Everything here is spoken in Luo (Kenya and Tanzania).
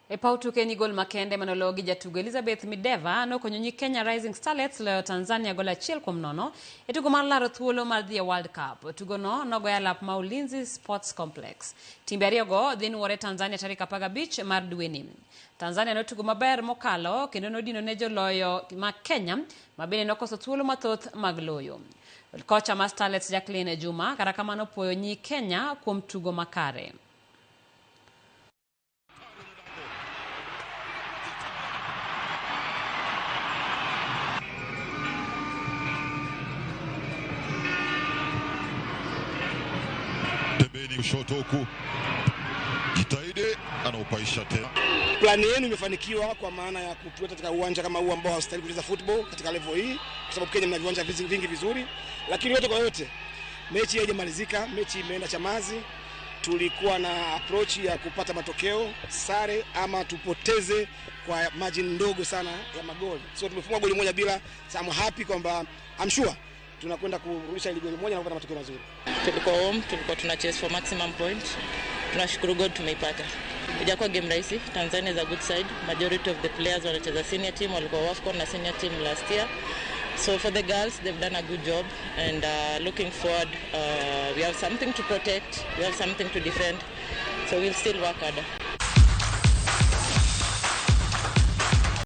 E paw tuke ni gol makende manolo gi jatugo Elizabeth Mideva nokonyo nyi Kenya Rising Starlets loyo Tanzania gol 1-0 e tugo mar laro thuolo mar dhi e World Cup. Tugono nogoye alap ma Ulinzi Sports Complex. Timbe ariyogo dhi nuore Tanzania tarik 15 mar dweni. Tanzania notugo maber mokalo kendo nodino ne joloyo ma Kenya ma bende nokoso thuolo mathoth mag loyo. Kocha mar Starlets Jacqueline Juma kata kamano puoyo nyi Kenya kuom tugo makare. Pembeni kushoto huku jitahidi, anaupaisha tena. Plani yenu imefanikiwa kwa maana ya kutuweka katika uwanja kama huu ambao haustahili kucheza football katika level hii, kwa sababu Kenya mna viwanja vingi vizuri, lakini yote kwa yote mechi haijamalizika, mechi imeenda Chamazi. Tulikuwa na approach ya kupata matokeo sare ama tupoteze kwa margin ndogo sana ya magoli. So tumefunga goli 1-0. So I'm happy kwamba I'm sure tunakwenda kurudisha ile goli 1 na kupata matokeo mazuri. Tulikuwa home, tulikuwa tuna chase for maximum point. Tunashukuru God tumeipata. Ijakuwa game rahisi. Tanzania is a good side. Majority of the players wanacheza senior team, walikuwa WAFCON na senior team last year. So for the girls, they've done a good job, and looking forward, we have something to protect, we have something to defend, so we'll still work harder.